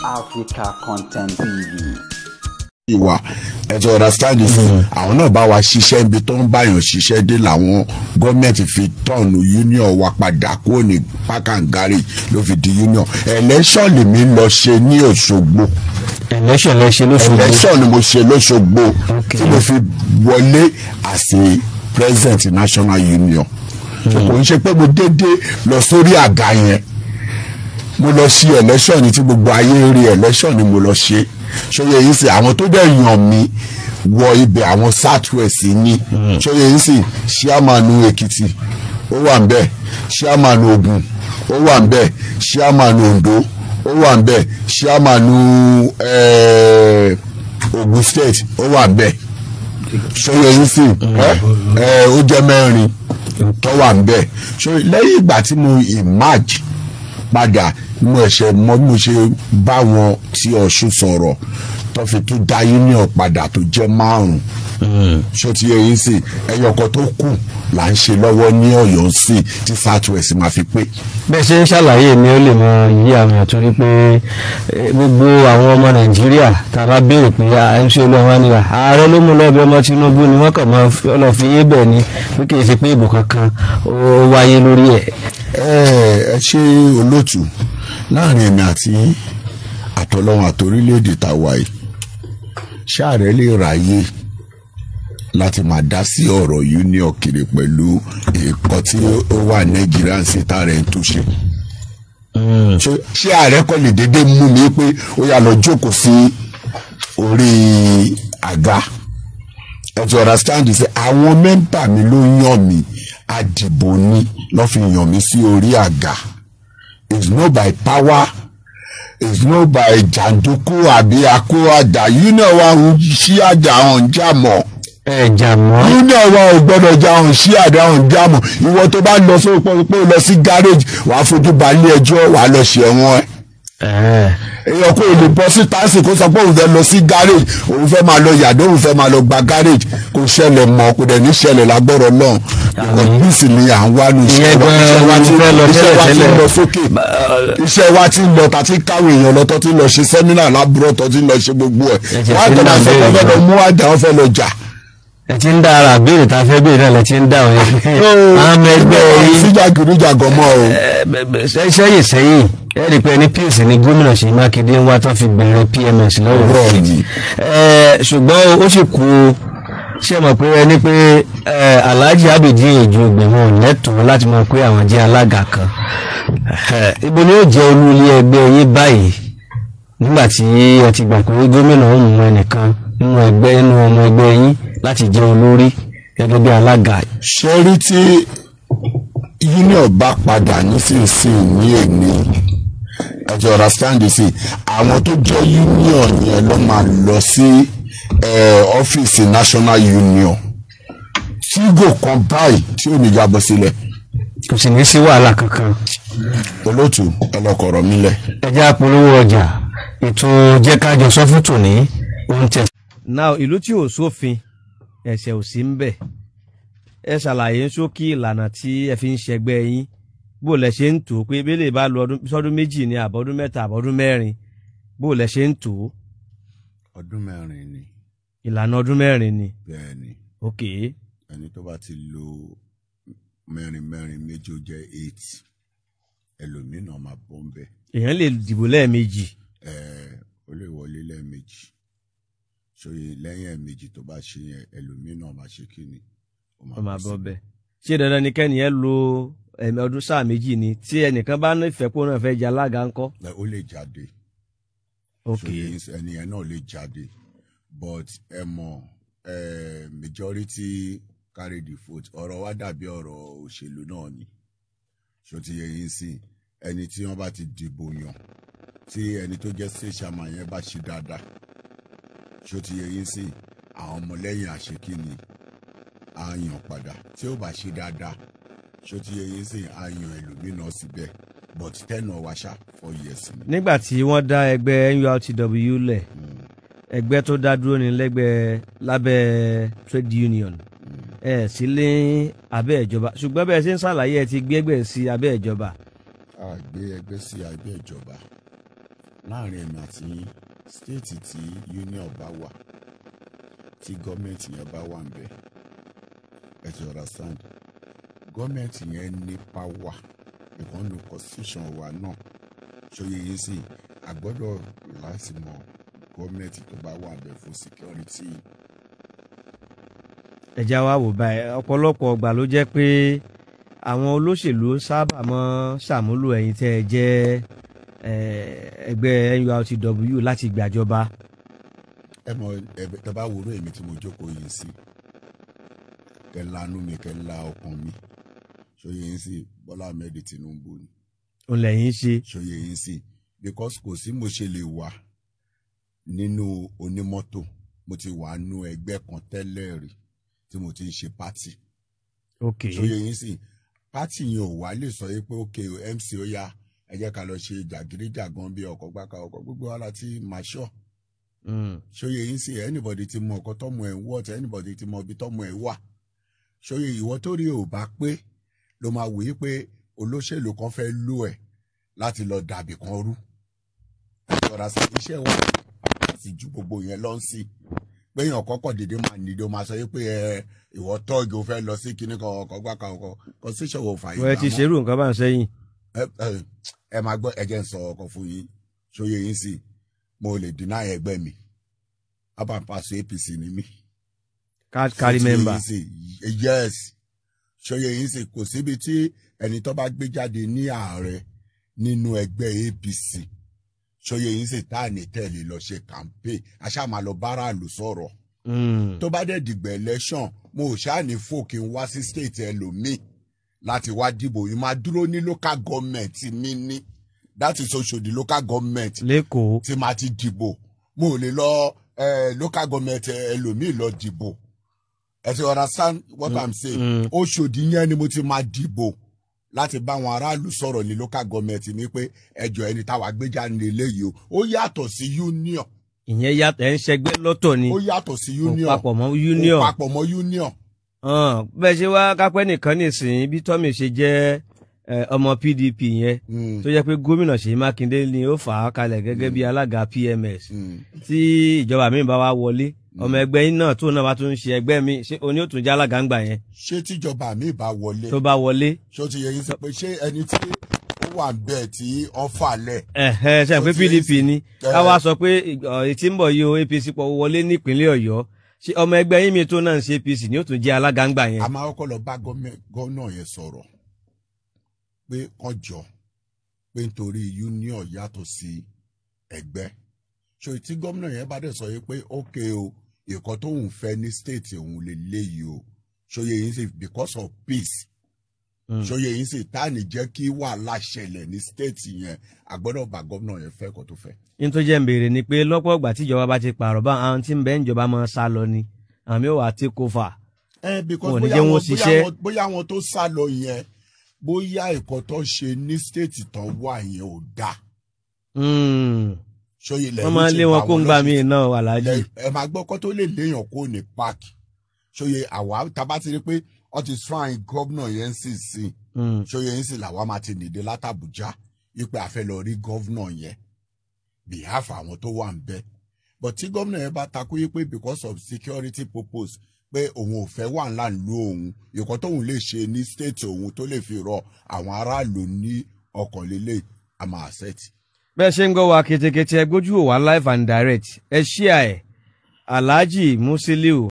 Africa Content TV. Ìwà ẹ ti understand fún àwọn náà bá wa ṣiṣẹ́ ibi tó ń báyàn ṣiṣẹ́ dé làwọn gọ́ọ̀mẹ̀ntì fi turn union wa padà kúrò ní park and garage ló fi di union. Election lèmi lọ ṣe ní Òṣogbo. Election lẹ ṣe lóṣogbo? Election ni mo ṣe lóṣogbo tí mo fi wọlé as a president national union. So kò ń ṣe pé mo dédé lọ sórí àga yẹn. Mo lọ sí election ní tí gbogbo ayé rí, election ni mo lọ ṣe. Ṣóyè yìí sì, àwọn tó dẹ̀ yàn mí wọ ibẹ̀, àwọn South West ní. Ṣóyè yìí sì, chairman Èkìtì ó wà ń bẹ̀, chairman Ògùn ó wà ń bẹ̀, chairman Oǹdó ó wà ń bẹ̀, chairman Ògùn State ó wà ń bẹ̀. Ṣóyè yìí sì, ẹ ó jẹ́ mẹ́rin tó wà ń bẹ̀. Ṣóyè, lẹ́yìn ìgbà tí mo emerge padà, mo ẹ̀ṣẹ̀ mọ bí mo ṣe bá wọn tí Ọ̀ṣun sọ̀rọ̀ tó fi tún dá union padà tó jẹ́ márùn-ún. Ṣó ti yẹ yín sí, ẹyọkọ tó kù là ń ṣe lọ́wọ́ ní Ọ̀yọ́ sí tí South West máa fi pé. Bẹ́ẹ̀ ṣe ń ṣàlàyé mi, ó lè mọ yí àwọn èèyàn, torí pé gbogbo àwọn ọmọ Nàìjíríà tá a bá béèrè pé MC Olúọmọ ni wà, ààrẹ ló mú lọ́bẹ̀, ọmọ Tinubu ni, wọ́n kàn máa lọ fi yé bẹ́ẹ̀ ni pé kì í ṣe pé ìbò kankan ó wáyé lórí ẹ̀. Ẹ ṣe, olóòtú. Láàrin èmi àti àtọlọ́run àtòrílẹ̀-èdè tá a wà yìí, ṣáàrẹ lè ráyè láti máa dá sí ọ̀rọ̀ union kiri pẹ̀lú nǹkan tí ó wà Nàìjíríà ń ṣe tá rẹ̀ ń túnṣe? Ṣé ààrẹ kọ́ lè dédé mú mi pé ó yá, lọ jókòó sí orí àga? Ẹ ti understand ṣe, àwọn member mi ló yàn mí, àdìbò ni lọ́ fi yàn mí sí orí àga. It's not by power, it's not by jàǹdùkú àbí akó àjà. Union wa ń ṣí àjà ọ̀hún jà mọ́. Ẹ jà mọ́. Union wa ò gbọ́dọ̀ jà ọ̀hún ṣí àjà ọ̀hún jà mọ́. Ìwọ tó bá lọ sí pé o lọ sí garage, wàá fojú balẹ̀ ẹjọ́, wàá lọ ṣe ẹ̀wọ̀n ẹ̀. Èèyàn kò lè bọ́ sí táàsì kó sọ pé òun fẹ́ lọ sí garage, òun fẹ́ máa lọ yàdó, òun fẹ́ máa lọ gba garage. Kò ṣẹlẹ̀ mọ́, kò dẹ̀ ní ṣẹlẹ̀ lágbọ́rọ̀ náà, because peace ni à ń wá ní. Ìyẹn gan-an iṣẹ́ mo fẹ́ lọ iṣẹ́ wa ti tẹ́lẹ̀ ń lọ sókè, iṣẹ́ wa ti ń lọ, ta ti ń káwé èèyàn lọ, tó ti ń lọ ṣe seminar lábúrò, tó ti ń lọ ṣe gbogbo ẹ̀. Ẹ ti Wọ́n á fi tó máa ń sọ pé wọ́n fẹ́ lọ béèrè. mú àjà, wọ́n fẹ́ lọ jà. Ẹ ti ń dá ara béèrè tá a fẹ́ béèrè náà lẹ ti ń dá òye. Àwọn ọmọ ẹgbẹ́ yìí síjà gíríjàgàn mọ́ o. Sẹ́yìn sẹ́yìn, ẹ rí i pé ní peace ni gómìnà Ṣèyí Mákindé ń wá tán fi bẹ̀rẹ̀ PMS lọ́wọ́. Bẹ́ẹ̀ni. Ṣùgbọ́n ó sì kú. Ṣé mọ̀ pé ẹni pé Alhaji Abidin Ejugbe wọn ò lẹ́tọ̀ọ́ láti máa pé àwọn jẹ́ alága kan? Ibo ni ó jẹ́ olú ilé ẹgbẹ́ yín báyìí nígbà tí ẹ ti gbà pé gómìnà ó mú ẹnìkan nínú ẹgbẹ́, nínú ọmọ ẹgbẹ́ yín láti jẹ́ olórí gẹ́gẹ́ bí alága? Ṣe rí, tí union bá padà nísinsìnyí ní èní, ẹ ti understand sí, àwọn tó jẹ́ union yẹn ló máa lọ sí ọ́fíìsì national union tí gò kan báyìí tí ò ní jábọ́ sílẹ̀. Kò sì ní sí wàhálà kankan. Olóòtú, ẹ lọ kọ̀rọ̀ mi lẹ̀. Ẹ jẹ́ àpolówó ọjà. Ètò jẹ́ ká jọ sọ fún tòní ohun tẹ̀. Now, ìlú tí ò sófin, ẹ̀ṣẹ̀ ò sí ń bẹ̀. Ẹ ṣàlàyé ń ṣókí ìlànà tí ẹ fi ń ṣẹgbẹ́ yín, bó lẹ ṣe ń tò ó, pé bẹ́lẹ̀ bá lu ọdún sọ́dún 2 ní àbọ̀dún 3, àbọ̀dún 4, bó lẹ ṣe ń tò ó? Ọdún 4 ni. Ìlànà ọdún 4 ni? Bẹ́ẹ̀ ni. Ok. Ẹni tó bá ti lo mẹ́rin mẹ́rin méjì, ó jẹ́ 8, ẹlòmíràn máa bọ́ ń bẹ̀. Èèyàn lè dìbò lẹ́ẹ̀mejì? Ẹ ó lè wọlé lẹ́ẹ̀mejì. Ṣòye, lẹ́yìn ẹ̀ẹ̀mejì tó bá ṣe yẹn, ẹlòmíràn máa ṣe kí ni? Ó máa bọ́ bẹ́ẹ̀. Ṣé dandan ni kẹ́ni ẹ lo ẹ̀mí ọdún sáà 2 ni? Tí ẹnìkan bá nífẹ̀ẹ́ kó náà fẹ́ jẹ alága ńkọ́? Ẹ, ó lè jáde. Ok. Ṣòye, ẹni yẹn náà lè jáde, but ẹ mọ̀ ẹ, majority carry the vote. Ọ̀rọ̀ wa dàbí ọ̀rọ̀ òṣèlú náà ni. Ṣó ti yẹ yín sí, ẹni tí wọ́n bá ti dìbò yàn, tí ẹni tó jẹ́ state chairman yẹn bá ṣe dáadáa, ṣó ti yẹ yín sí, àwọn ọmọlẹ́yìn àṣekínni á yàn padà. Tí ó bá ṣe dáadáa, ṣó ti yẹ yín sí, á yan ẹlòmíràn síbẹ̀. But tenure wa ṣá, 4 years ni. Nígbà tí wọ́n dá ẹgbẹ́ NURTW lẹ̀, ẹgbẹ́ tó dá dúró ní lẹ́gbẹ́ lábẹ́ trade union, ẹ sí lé abẹ́ ìjọba, ṣùgbọ́n bẹ́ẹ̀ ṣe ń ṣàlàyé, ẹ ti gbé ẹgbẹ́ sí abẹ́ ìjọba. A gbé ẹgbẹ́ sí abẹ́ ìjọba. Láàrin èmi àti yín, state tí union bá wà, tí gọ́ọ̀mẹ̀ntì yẹn bá wà ńbẹ̀, ẹ ti understand, gọ́ọ̀mẹ̀ntì yẹn ní power ìkànnì constitution wa náà. Ṣòye yín sí, a gbọ́dọ̀ láti mọ gọ́ọ̀mẹ̀ntì tó bá wà ńbẹ̀ fún security. Ẹ̀já wa wò báyìí, ọ̀pọ̀lọpọ̀ ọgbà ló jẹ́ pé àwọn olóṣèlú sábà mọ́ ṣàmúlò ẹ̀yin tẹ́ ẹ jẹ́ ẹgbẹ́ NURTW láti gbàjọba. Ẹ mọ, ẹ tẹ́ bá wúrò èmi tí mo jókòó yìí sí, kẹ lanú mi, kẹ la ọkàn mi, ṣòye yín sí, Bọ́lá Ahmed Tinubu ni. Òun lẹ́yìn ṣe. Ṣòye yín sí, because kò sí mo ṣe lè wà nínú onímọ́tò, mo ti wà nínú ẹgbẹ́ kan tẹ́lẹ̀ rí tí mo ti ń ṣe party. Ṣòye yín sí, party yẹn ò wá lè sọ yìí pé ok MC, ó yá, ẹ jẹ́ ká lọ ṣe jàgídíjàgan bí ọkọ̀ gbáka ọkọ̀ gbogbo wa láti máa ṣọ́. Ṣòye yín sí, anybody ti mọ ọkọ tọmọ ẹ ń wọ tí anybody ti mọ ibi tọmọ ẹ wà. Ṣòye, ìwọ tó rí ò bá pé ló máa wòye pé olóṣèlú kan fẹ́ lò ẹ̀ láti lọ dàbí kan rú. Ọ̀rọ̀ àṣà iṣẹ́ wa láti ju gbogbo yẹn lọ sí pé èèyàn kọ́kọ́ dédé máa nídìí, ó máa sọ pé ẹ ìwọ tọ́ọ̀gì, ó fẹ́ lọ sí kíní kan, ọkọ̀ gbáka ọkọ̀ constitution ò fàyè. Wọ́n ti ṣerú nǹkan bá ń sẹ́yìn. Ẹ máa gbọ́, ẹ jẹ́ ń sọ ọkọ̀ fún yín. Ṣòye yín sí, mo lè deny ẹgbẹ́ mi, abampaso APC ni mí. Card carry member. Yes, ṣòye yín sí, kò síbi tí ẹni tó bá gbé jáde ní ààrẹ nínú ẹgbẹ́ APC, ṣòye yín sì, tá à ní tẹ̀lé lọ ṣe campaign, aṣá máa lọ báráàlú sọ̀rọ̀. Tó bá dẹ̀ dìgbà election, mo ò ṣáà ní fò kí n wá sí state ẹlòmíì láti wá dìbò yìí, máa dúró ní local government mi ní, that is Oṣòdì local government lẹ́kọ̀ọ́ tí máa ti dìbò. Mo ò lè lọ local government ẹlòmíì lọ dìbò. Ẹ ti understand what I'm saying? Oṣòdì yẹn ni mo ti máa dìbò láti bá àwọn aráàlú sọ̀rọ̀ ní local government mi pé ẹjọ́, ẹni táwa gbé jáde léyìí o, ó yàtọ̀ sí union. Ìyẹn yàtọ̀, ẹ̀ ń ṣẹgbẹ́ lọ́tọ̀ ni. Ó yàtọ̀ sí union. Kò papọ̀ mọ́ union. Kò papọ̀ mọ́ union. Bẹ́ẹ̀ ṣe wá kápẹ́ nìkan nísìnyí, bí Tọ́mì ṣe jẹ́ ọmọ PDP yẹn, tó jẹ́ pé gómìnà Ṣèyí Mákindé ni ó fà á kalẹ̀ gẹ́gẹ́ bí alága PMS, tí ìjọba mi bá wá wọlé, ọmọ ẹgbẹ́ yín náà tó náà bá tún ń ṣe ẹgbẹ́ mi, ṣé oní òtún jẹ́ alága ń gbà yẹn? Ṣé tíjọba mi bá wọlé? Tó bá wọlé. Ṣé ó ti yẹ yín sọ pé ṣé ẹni tí ó wà bẹ́ẹ̀ tí ó fà lẹ̀? Ẹ̀hẹ́, ṣe pé PDP ni, káwá sọ pé ètí ń bọ̀ yìí o, APC pọ̀ wọlé nípínlẹ̀ Ọ̀yọ́, ṣé ọmọ ẹgbẹ́ yín mi tó náà ń ṣe APC ni ó tún jẹ́ alága ń gbà yẹn? A máa kọ́kọ́ lọ bá gómìnà yẹn sọ̀rọ̀ pé kán jọ pé nítorí union yàtọ̀ sí ẹgbẹ́. Ṣò tí gómìnà yẹn bá dẹ̀ sọ yìí pé ókè o, ìkọ́ tóun fẹ́ ní state òun lè léyìí o, ṣòye yín sì, because of peace, ṣòye yín sì, tá à ní jẹ́ kí wàhálà ṣẹlẹ̀ ní state yẹn, a gbọ́dọ̀ bá gómìnà yẹn fẹ́ kó tó fẹ́. Ní tó jẹ́ ń béèrè ni pé lọ́pọ̀ ìgbà tíjọba bá ti pààrọ̀ bá àwọn tí ń bẹ ń jọba máa sá lọ ni, àmì ò wá take over. Ẹ because Wọn ò ní jẹ́ wọ́n ṣiṣẹ́. Bóyá àwọn tó sá lọ yẹn, bóyá ìkọ́ tó ṣe ní state tán wà yẹn ò dáa. Ṣòye lẹ́rú Wọ́n máa ń ti lé wọn bà kó ń wọ́n gbà lọ́sí míì náà, Aláàjì. Ẹ máa gbọ́, kó tó lè léèyàn kó ní páàkì, ṣòye, àwa tábà ti rí pé wọ́n ti shrine gómìnà yẹn sì sí, ṣòye yẹn sì, làwa máa ti nìde látàbújá wípé a fẹ́ lọ rí gómìnà yẹn behalf àwọn tó wà ń bẹ̀. But tí gómìnà yẹn bá takú yí pé because of security purpose, pé òun ò fẹ́ wà ńlá ìlú òun, ìkọ́ tóun lè ṣe ní state òun tó lè fi rọ àwọn aráàlú ní ọkàn lélẹ̀, a máa accept. Bẹ́ẹ̀ ṣe ń gbọ́ wa ketekete, ẹ gbójú wò wá live and direct, ẹ ṣíà ẹ̀, Alhaji Musiliu.